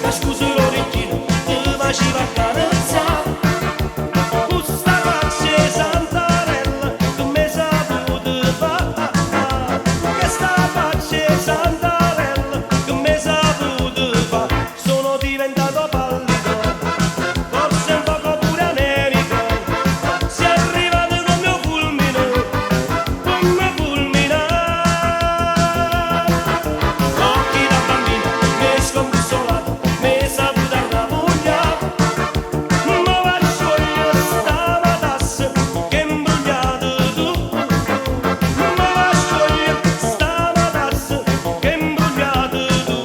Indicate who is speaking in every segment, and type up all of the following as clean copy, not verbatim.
Speaker 1: Ca scusa l'orecchino Ti faceva accarezzare. Cu sta faccia 'e santarella Che me saputo fa. Chesta faccia 'e santarella Che me saputo fa. Sono diventato pallido, forse un poco pure anemico. Si arrivato come un fulmine, come fulmine. Occhi da bambina, mi scombussolato, mi saputo arravugliare. Ma va a sciogliere sta matassa che imbrogliato tu. Ma va a sciogliere sta matassa che imbrogliato tu.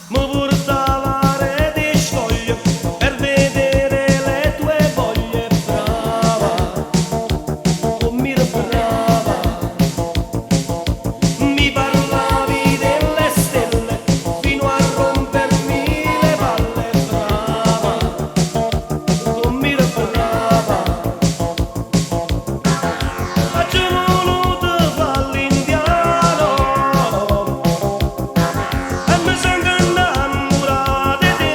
Speaker 1: Mi portava rete e scoglio per vedere le tue voglie, brava, come era brava. Mi parlavi delle stelle fino a rompermi le palle, brava, come era brava. Aggio voluto fa' l'indiano e mi songo innamorato 'e te.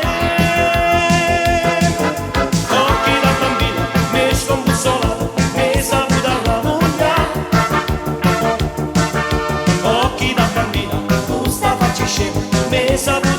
Speaker 1: Occhi da bambina, mi scombussolato, mi saputo arravugliare. Occhi da bambina, tu sta faccia scema, mi saputo